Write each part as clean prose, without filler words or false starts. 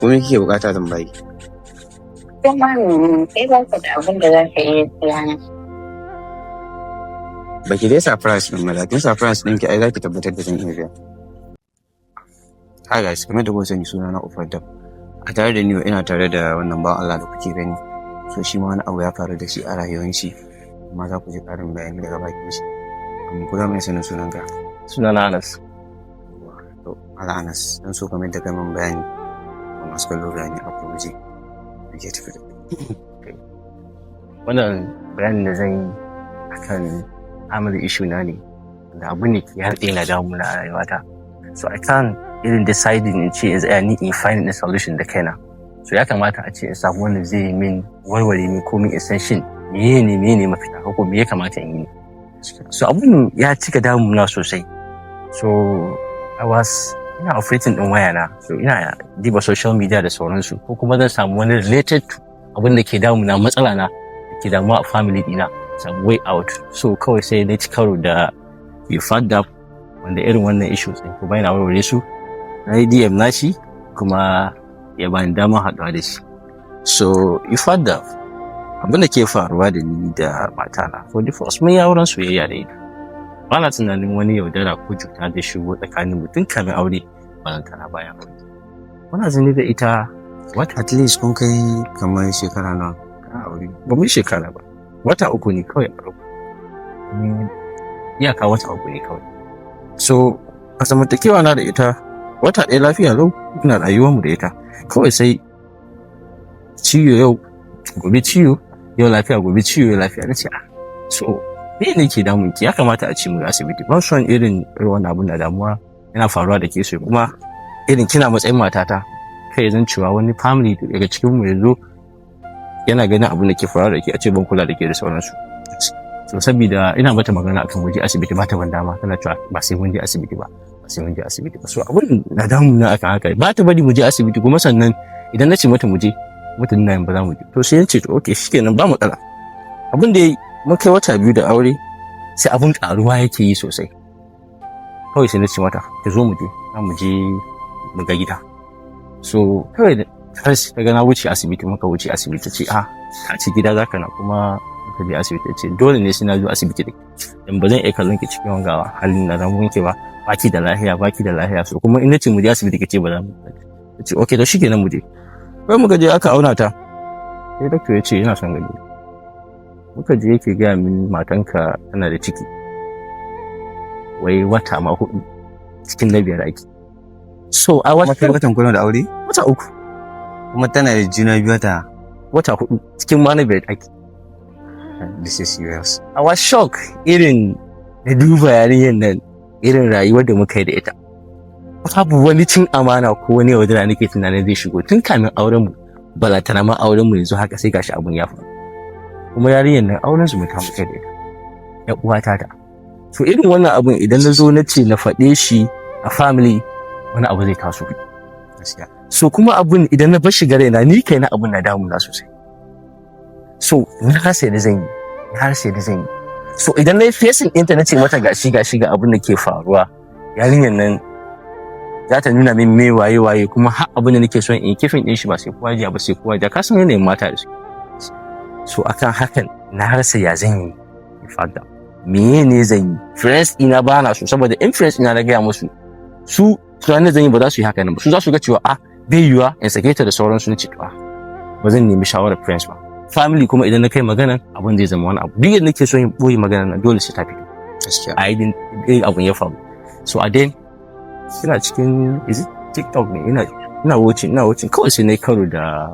Ko me kike bukata zan baki. Kuma menene, kai ba ka da abin da za ka iya siya na. Baki dai sa price din ba, da kin sa price ɗinki ai zaki tabbatar da zan iya biya. Hi guys, kamar da kuka sani, suna na Ufadab. A tare da ni ina tare da wannan bawan Allah da kuke gani. So shi ma wani abu ya faru da shi a rayuwar shi. Amma za ku ji ƙarin bayani daga bakin shi. Amma ku za mu iya sanin sunanka? Sunana Anas. To, Ala Anas, dan so kamar da kai min bayani. Ba masu kallo bayani a gurguje. Muke tafi da. Wannan bayanin da zan yi akan family issue na ne, da abu ne ke har na damuna a rayuwata. So I can't irin deciding in ce in tsaya ni in find a solution da kaina. So ya kamata a ce in samu wanda zai yi min warware min ko min in shin meye ne meye ne mafita ko me ya kamata in yi. So abun ya cika damuna sosai. So I was ina operating din wayana, so ina diba social media da sauransu, ko kuma zan samu wani related to abin da ke damuna, matsala na da ke damuwa a family dina, samu way out. So kawai sai na ci karo da Yufadab, wanda irin wannan issues din kuma yana warware su. Na yi DM nashi kuma ya bani damar haɗuwa da shi. So Yufadab, abin da ke faruwa da ni da matana, for the first, mun yi auren soyayya da ita. Ba na tunanin wani yaudara ko cuta zai shigo tsakanin mutum kamin aure, balantana bayan aure. Muna zaune da ita wata At least kun kai kamar shekara nawa kana aure? Ba mu yi shekara ba, wata 3 ne kawai a rabu. Iyaka wata 3 ne kawai. So a zamantakewa na da ita, wata 1 lafiya lau ina rayuwar mu da ita. Kawai sai ciwo yau, gobe ciwo, yau lafiya, gobe ciwo, yau lafiya. Na ce, "Ah, so me ne ke damun ki? Ya kamata a ce mu asibiti. Ban son irin irin wannan abun da damuwa yana faruwa da ke. So kuma irin kina matsayin matata, kai zan cewa wani family daga cikin mu yazo yana ganin abin da ke faruwa da ke, a ce ban kula da ke da sauransu." So saboda ina mata magana akan waje asibiti, ba ta ban dama, tana cewa ba sai mun je asibiti ba, ba sai mun je asibiti ba. So abin na damu na akan haka, ba ta bari mu je asibiti. Kuma sannan idan na ce mata mu je, mutum na yin ba za mu je. To sai ce to okay, shikenan, ba matsala. Abin da mun kai wata 2 da aure, sai abin karuwa yake yi sosai. Kawai sai na ce mata ta zo mu je, za mu je mu ga gida. So kawai da first ta ga na wuce asibiti, muka wuce asibiti, ce, "Ah, ka ci gida zaka na." Kuma muka je asibiti, ce dole ne sai na zo asibiti da dan ba zan iya kallon ki cikin wanga halin da zamu wanke ba, baki da lafiya, baki da lafiya. So kuma in nace mu je asibiti, kace ba za mu. Ce okay, to shikenan, mu je. Kai muka je aka auna ta, sai doctor ya ce yana son gani. Muka je, yake gaya min, "Matanka tana da ciki, wai wata ma 4, cikin na 5 ake." So a Kuma wata kai watan kuna da aure? Wata 3. Kuma tana da juna biyu wata Wata 4, cikin ma na 5 ake. This is serious. I was shocked irin na duba yarinyar nan, irin rayuwar da muka yi da ita. Babu wani cin amana ko wani yaudara nake tunanin zai shigo tun kamin auren mu. Balantana ma auren mu yanzu haka sai gashi abun ya faru. Kuma yarinyar nan auren su muka muka da ita. Ya uwata ta. So irin wannan abun idan na zo na ce na faɗe shi a family, wani abu zai taso. Gaskiya. So kuma abun idan na bar shi gare na, ni kaina abun na damuna sosai. So na rasa yadda zan yi, na rasa yadda zan yi. So idan na yi facing ɗinta, na ce mata gashi gashi ga abin da ke faruwa, yarinyar nan za ta nuna min me waye waye, kuma har abin da nake son in keeping ɗin shi ba sai kowa jiya ba, sai kowa jiya. Ka san yanayin mata da su. So akan hakan na rasa ya zan yi. In fact, meye ne zan yi? Friends ina ba na so, saboda in friends ina na gaya musu, su tunanin da zan yi ba za su yi haka nan ba. Su za su ga cewa a bai yiwuwa in sake ta da sauransu. Na ce to ba zan nemi shawarar friends ba. Family kuma idan na kai magana, abin zai zama wani abu. Duk yadda nake so in boye magana nan, dole sai ta fito. Gaskiya. A idin abun ya faru. So a then ina cikin, is it TikTok ne, ina watching, kawai sai na yi karo da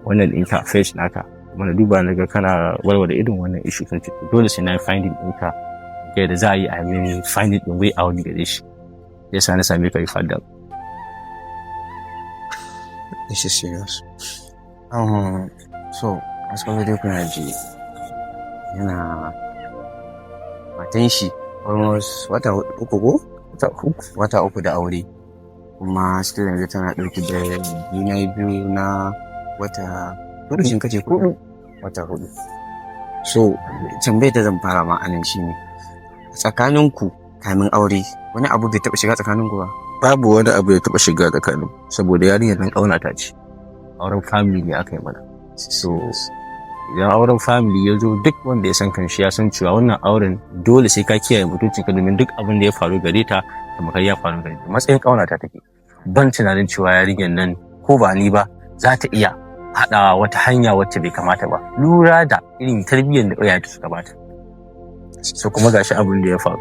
wannan ɗinka, page naka. Kuma na duba na ga kana warware irin wannan issue kan to dole sai na yi finding ɗinka, ga da za a yi, I mean, finding the way out gare shi. Yasa na same ka yi fadda. This is serious. So masu kallo dai kuna ji, yana matan shi almost wata 3 ko? Wata 3. Wata 3 da aure. Kuma still yanzu tana ɗauke da juna biyu na wata 4, shin kace ko? 4. Wata 4. So tambayar da zan fara ma anan shine, tsakaninku kamin aure wani abu bai taɓa shiga tsakaninku ba? Babu wani abu ya taɓa shiga tsakanin, saboda yarinyar nan ƙaunata ce. Auren family ne aka yi mana. So idan auren family ya zo, duk wanda ya san kanshi ya san cewa wannan auren dole sai ka kiyaye mutuncinka, domin duk abin da ya faru gare ta tamkar ya faru gare ta. Matsayin ƙaunata take. Ban tunanin cewa yarinyar nan, ko ba ni ba, za ta iya haɗawa wata hanya wacce bai kamata ba, lura da irin tarbiyyar da iyayenta suka bata. So kuma gashi abin da ya faru,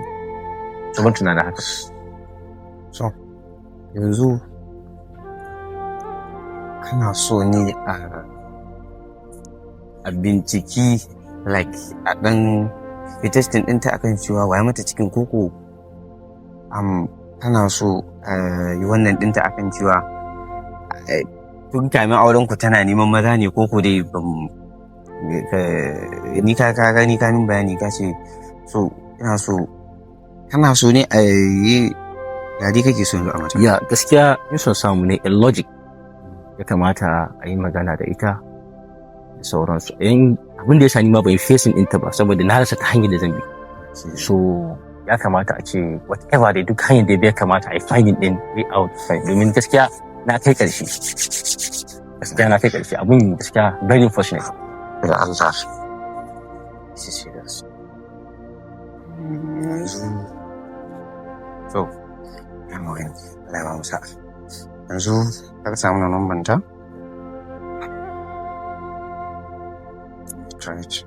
so ban tunanin haka. So yanzu kana so ne a binciki, like a ɗan yi testing ɗinta akan cewa waye mata cikin, koko kana so a yi wannan ɗinta akan cewa tun kamin auren ku tana neman maza ne, koko dai ban ni ka gani ka min bayani ka ce so ina so, kana so ne a yi ya dai kake so yanzu a mata? Ya, gaskiya in son samu ne, in logic ya kamata a yi magana da ita da sauransu. In abin da ya sa ni ma ban yi facing ɗinta ba, saboda na rasa ta hanyar da zan bi. So ya kamata a ce whatever dai, duk hanyar da ya kamata a yi finding din way out, domin gaskiya na kai ƙarshe, gaskiya na kai ƙarshe. Abin gaskiya very unfortunate. Da Allah, this is serious. Yanzu so ya magani, Allah ya ba mu sa'a. Yanzu ka samu na numban ta. Try it.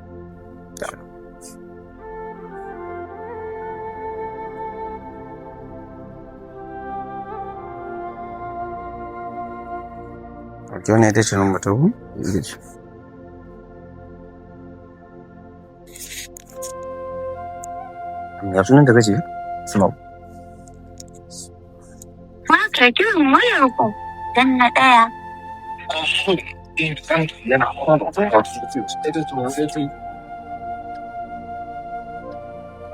Yeah. Ok, wannan ita ce number ta ku? Ita ce. Ya sunan da kace? Small. Maka kiran wayar ku dan na ɗaya.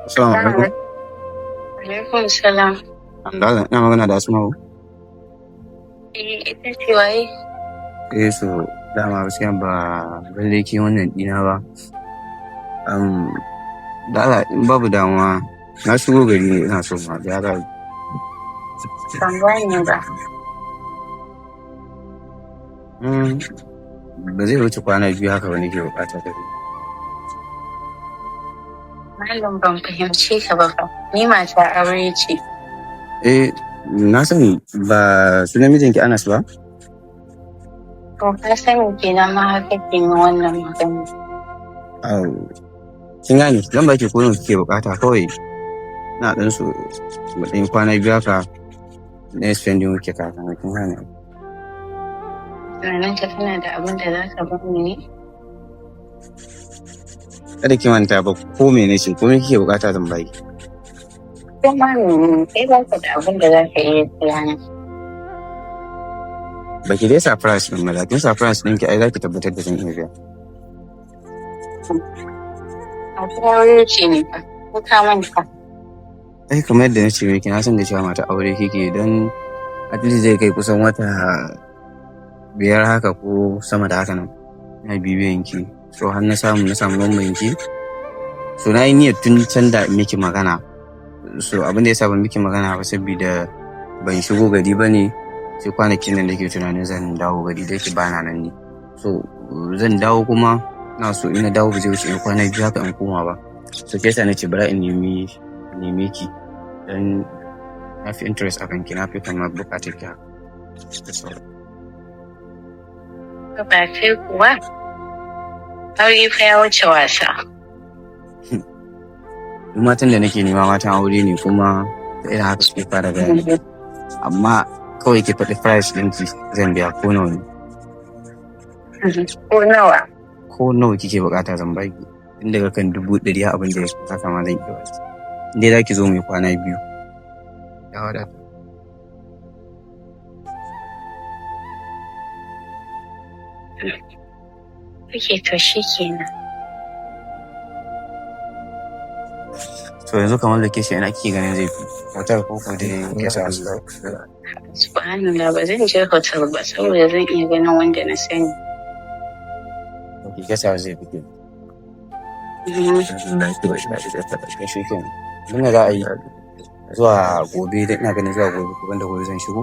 Assalamu alaikum. Alaikum salam. Allah, ina magana da Asma'u? Eh, ita ce, waye? Eh, so dama gaskiya ba lalle ke wannan dina ba. Da Allah, in babu damuwa, na shigo gari ne, ina so ma ya ga. Ban gane ba. Ba zai wuce kwana 2 haka ba nake bukata ta. Malam, ban fahimce ka ba fa. Ni mata aure ce. Eh, na sani, ba sunan mijinki Anas ba? To ka sani kenan ma har kake min wannan magana. Au, kin gane, zan baki ko nawa kike bukata, kawai na dan so mu ɗan yi kwana 2 haka na spending wuke kafin, kin gane. Tunanin ka kana da abin da za ka bani ne? Kada ki manta ba, ko mene ce, ko me kike bukata zan baki. Kuma mene, kai ba ka da abin da za ka iya siya na. Baki dai sa price ɗin ba, da kin sa price ɗinki ai zaki tabbatar da zan iya biya. Mata aure ce ne fa. Ko ka manta? Ai kamar yadda na ce miki, na san da cewa mata aure kike, don at least zai kai kusan wata 5 haka ko sama da haka nan na bibiyan ki, so har na samu lambar ki. So na yi niyyar tun can da in miki magana. So abin da ya sa ban miki magana ba, saboda ban shigo gari ba ne, sai kwanakin nan nake tunanin zan dawo gari, da yake bana nan ne. So zan dawo, kuma na so ina dawo ba zai wuce in kwana 2 haka in koma ba. So ke yasa nace bari in nemi ki, dan na fi interest akan ki, na fi kamar bukatar ki haka da sauran. Ba kai kuwa. Aure fa ya wuce wasa. Duk matan da nake nema matan aure ne, kuma da irin haka suke fara bayani, amma kawai ki faɗi price ɗinki, zan biya ko nawa ne. Ko nawa? Ko nawa kike bukata zan baki, tun daga kan 100,000 har abin da ya haka ma zan iya baki, in dai zaki zo mu yi kwana 2, ya wadata. Ok, to shi kenan. To yanzu kamar location ina kike ganin zai fi, hotel ko ko dai guest house? Subhanallah, ba zan je hotel ba saboda zan iya ganin wanda na sani. Ok, guest house zai fi kyau. Mhm. To shi kenan, abin da za a yi Zuwa gobe dai, ina ganin zuwa gobe ko banda gobe zan shigo.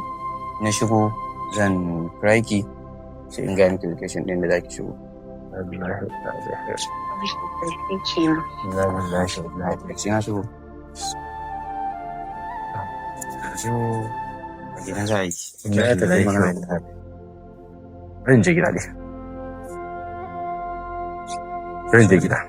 Na shigo zan kira ki, sai in gaya miki location ɗin da zaki shigo. Shi kenan. Sai na shigo. Yanzu a gidan za a yi. Zan je gida ne. Zan je gida.